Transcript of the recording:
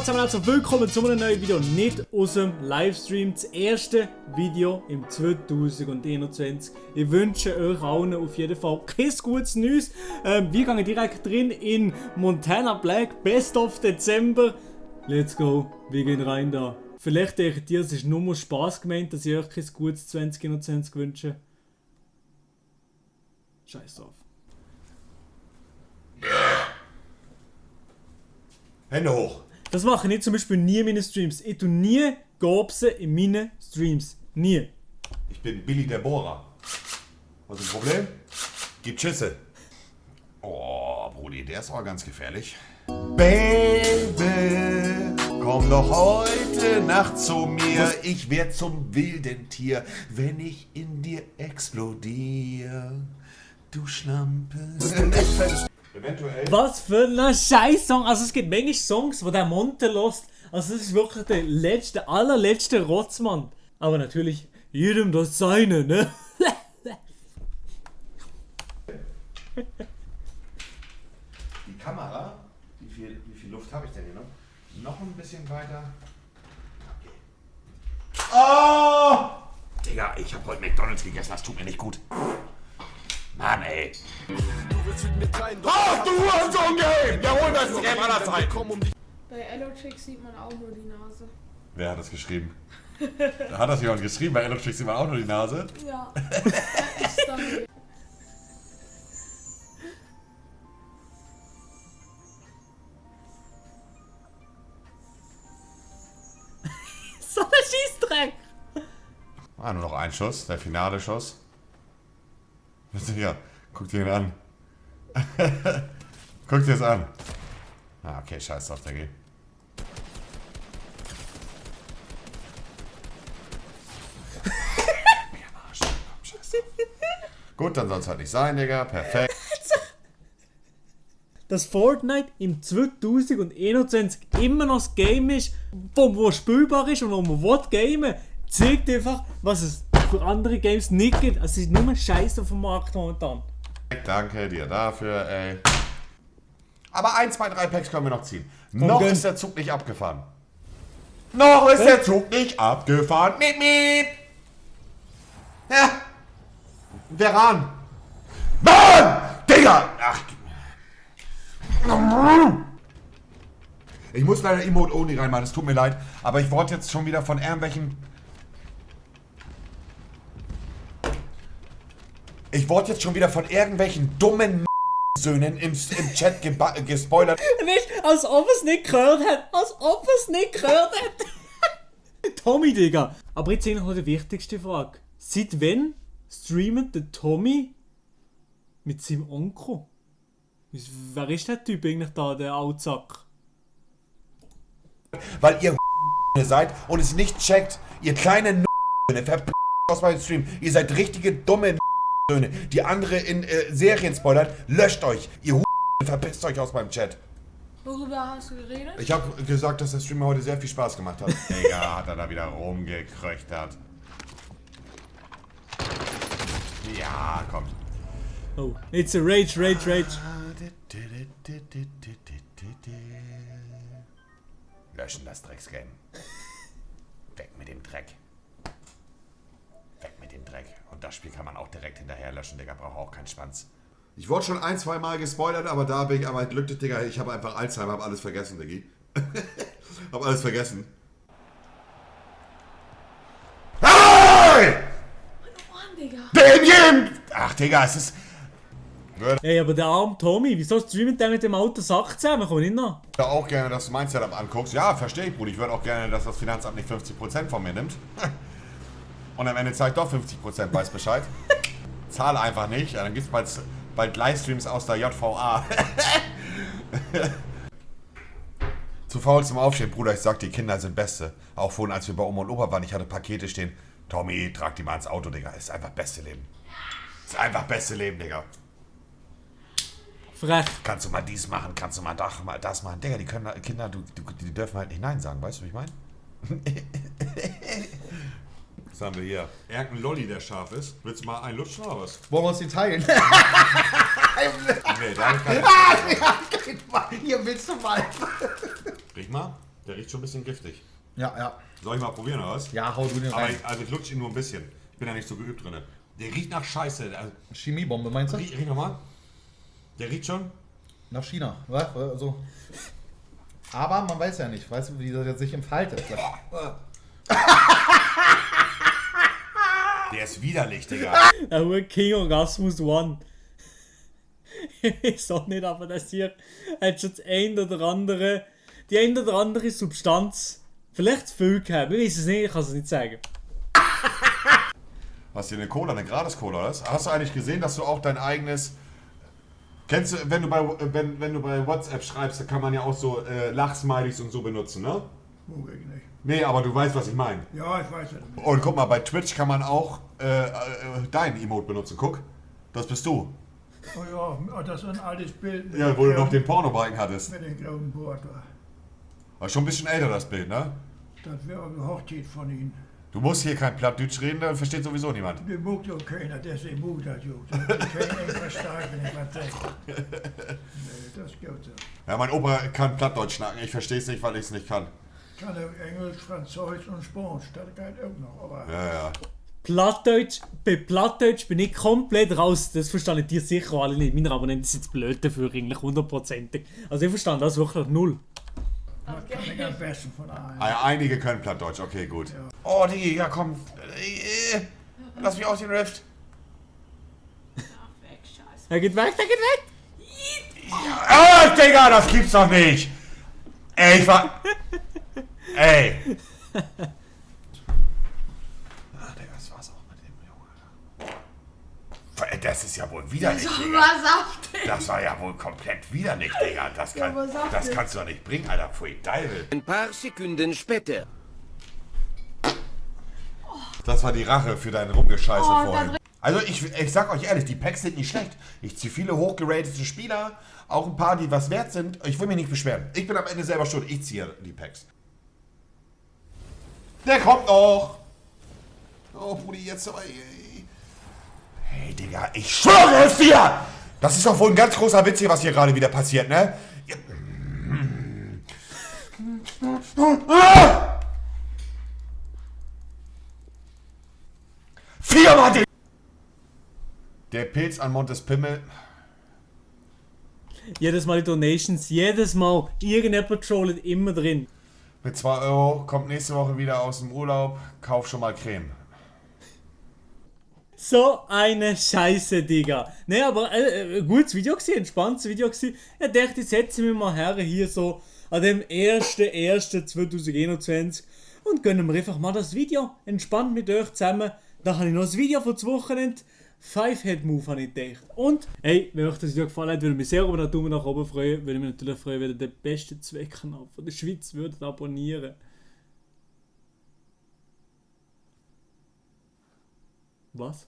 Hallo zusammen, also willkommen zu einem neuen Video, nicht aus dem Livestream, das erste Video im 2021. Ich wünsche euch allen auf jeden Fall kein gutes Neues. Wir gehen direkt drin in Montana Black, Best of Dezember. Let's go, wir gehen rein da. Vielleicht denkt ihr, es ist nur Spaß gemeint, dass ich euch kein gutes 2021 wünsche. Scheiß drauf. Hände hoch. Das mache ich zum Beispiel nie in meinen Streams. Ich tue nie Gobsen in meinen Streams. Nie. Ich bin Billy der Bohrer. Was ist das Problem? Gib Schüsse. Oh, Brudi, der ist auch ganz gefährlich. Baby, komm doch heute Nacht zu mir. Ich werd zum wilden Tier, wenn ich in dir explodiere. Du Schlampe. Eventuell. Was für ein Scheiß-Song. Also es gibt manchmal Songs, wo der Monte lost. Also das ist wirklich der allerletzte Rotzmann. Aber natürlich, jedem das seine, ne? Die Kamera, wie viel Luft habe ich denn hier noch? Noch ein bisschen weiter. Okay. Oh! Digga, ich habe heute McDonald's gegessen, das tut mir nicht gut. Mann, ey. Ach, du Hurensohn-Game! Ja, hol das Game aller Zeit! Bei Elotrix sieht man auch nur die Nase. Wer hat das geschrieben? Hat das jemand geschrieben? Bei Elotrix sieht man auch nur die Nase? Ja. Ist dann So ein Schießdreck! Ah, nur noch ein Schuss, der finale Schuss. Ja, guck dir ihn an. Guck dir das an. Ah, okay, scheiß drauf, Diggi. Gut, dann soll es halt nicht sein, Digga. Perfekt. Dass Fortnite im 2021 immer noch das Game ist, wo spielbar ist und wo man gamen will, zeigt einfach, was es für andere Games nicht gibt. Es ist nur Scheiße auf dem Markt momentan. Danke dir dafür, ey. Aber 1, 2, 3 Packs können wir noch ziehen. Noch ist der Zug nicht abgefahren. Noch ist der Zug nicht abgefahren. Miep, miep. Ja. Veran. Mann! Digga! Ach. Ich muss leider Emote Only reinmachen, es tut mir leid. Aber ich wurde jetzt schon wieder von irgendwelchen... dummen Söhnen im Chat gespoilert. Nicht, als ob es nicht gehört hat. Als ob es nicht gehört hat. Tommy, Digga. Aber jetzt eigentlich noch die wichtigste Frage. Seit wann streamt der Tommy mit seinem Onkel? Wer ist der Typ eigentlich da, der Altsack? Weil ihr seid und es nicht checkt. Ihr kleinen verpisst aus meinem Stream. Ihr seid richtige dumme Söhne, die andere in Serien spoilern. Löscht euch. Ihr verpisst euch aus meinem Chat. Worüber hast du geredet? Ich habe gesagt, dass der Streamer heute sehr viel Spaß gemacht hat. Digga, hat er da wieder rumgekröchtert. Ja, kommt. Oh, it's a rage. Löschen das Drecksgame. Weg mit dem Dreck. Weg mit dem Dreck. Und das Spiel kann man auch direkt hinterher löschen, Digga. Braucht auch keinen Schwanz. Ich wurde schon 1, 2 Mal gespoilert, aber da bin ich aber glücklich, Digga. Ich habe einfach Alzheimer, habe alles vergessen, Diggi. Hab alles vergessen. Hey! Mann, Digga. Damien! Ach, Digga, es ist... Ey, aber der arme Tommy, wieso streamt der mit dem Auto Sack zusammen? Komm nicht nach. Ich würde auch gerne, dass du mein Setup anguckst. Ja, verstehe ich, Bruder. Ich würde auch gerne, dass das Finanzamt nicht 50% von mir nimmt. Und am Ende zeigt doch 50%, weiß Bescheid. Zahle einfach nicht, dann gibt es bald Livestreams aus der JVA. Zu faul zum Aufstehen, Bruder. Ich sag, die Kinder sind Beste. Auch vorhin, als wir bei Oma und Opa waren, ich hatte Pakete stehen. Tommy, trag die mal ins Auto, Digga. Ist einfach beste Leben. Ist einfach beste Leben, Digga. Frech. Kannst du mal dies machen, kannst du mal das machen. Digga, die Kinder, die dürfen halt nicht Nein sagen, weißt du, wie ich meine? Was haben wir hier? Irgendein Lolli, der scharf ist. Willst du mal einen lutschen oder was? Wollen wir uns die teilen? Nee, da hab ich keine. Hier willst du mal. Riech mal. Der riecht schon ein bisschen giftig. Ja. Soll ich mal probieren, oder was? Ja, hau du den Aber rein. ich lutsche ihn nur ein bisschen. Ich bin ja nicht so geübt drin. Der riecht nach Scheiße. Also, Chemiebombe, meinst du? riech nochmal. Der riecht schon. Nach China. Was? Also. Aber man weiß ja nicht, weißt du, wie das jetzt sich entfaltet. Der ist widerlich, Digga. Ein King Orgasmus One. Ich weiß auch nicht, aber das hier hat schon die ein oder andere Substanz vielleicht zu viel gehabt. Ich weiß es nicht, ich kann es nicht sagen. Was hier, eine Cola, eine Gratis-Cola, oder? Hast du eigentlich gesehen, dass du auch dein eigenes... Kennst du, wenn du bei WhatsApp schreibst, da kann man ja auch so Lachsmilies und so benutzen, ne? Ich nicht. Nee, aber du weißt, was ich meine. Ja, ich weiß es. Und guck mal, bei Twitch kann man auch dein Emote benutzen. Guck, das bist du. Oh ja, das ist ein altes Bild. Ja, wo du noch den Pornobalken hattest. Mit dem grauen Bord. War schon ein bisschen älter, das Bild, ne? Das wäre eine Hochzeit von Ihnen. Du musst hier kein Plattdeutsch reden, da versteht sowieso niemand. Die mag doch keiner, deswegen mag das so. Keiner versteht, wenn ich was sage. Nee, das geht so. Ja, mein Opa kann Plattdeutsch schnacken, ich verstehe es nicht, weil ich es nicht kann. Kann er Englisch, Französisch und Spanisch, das geht auch noch. Aber Ja. Bei Plattdeutsch bin ich komplett raus. Das verstehen die sicher alle nicht. Meine Abonnenten sind jetzt blöd dafür, eigentlich 100%. Also ich verstehe das wirklich null. das kann ich am besten von allen. Ah, ja, einige können Plattdeutsch, okay, gut. Oh, Digi, ja komm. Lass mich aus den Rift. Ach, weg, scheiße. Er geht weg, Ah, Digga, das gibt's doch nicht. Ey, Ey. Ach, Digga, das war's auch mit dem Junge. Das ist ja wohl widerlich, Digga. Was sagt der? Das war ja wohl komplett widerlich, Digga. Das kannst du doch nicht bringen, Alter. Pfui, Teufel. Ein paar Sekunden später. Das war die Rache für deine Rumgescheiße Oh, vorhin. Also ich sag euch ehrlich, die Packs sind nicht schlecht. Ich ziehe viele hochgeratete Spieler, auch ein paar, die was wert sind. Ich will mich nicht beschweren. Ich bin am Ende selber schuld. Ich ziehe die Packs. Der kommt noch. Oh, Brudi, jetzt aber... Hey, Digga, ich schwöre es dir! Das ist doch wohl ein ganz großer Witz hier, was hier gerade wieder passiert, ne? Viermal den... Der Pilz an Montes Pimmel. Jedes Mal die Donations, jedes Mal. Irgendjemand trollt immer drin. Mit 2 Euro, kommt nächste Woche wieder aus dem Urlaub, kauf schon mal Creme. So eine Scheiße, Digga. Ne, aber gutes Video gewesen, entspanntes Video gewesen. Ich dachte, jetzt setzen wir mal her hier so an dem 1.1.2021 und gönnen wir einfach mal das Video entspannt mit euch zusammen. Da habe ich noch ein Video von das Wochenende. 5-Head-Move habe ich gedacht. Und, hey, wenn euch das Video gefallen hat, würde ich mich sehr über einen Daumen nach oben freuen. Würde mich natürlich freuen, wenn ihr den besten Zweckkanal von der Schweiz würdet abonnieren. Was?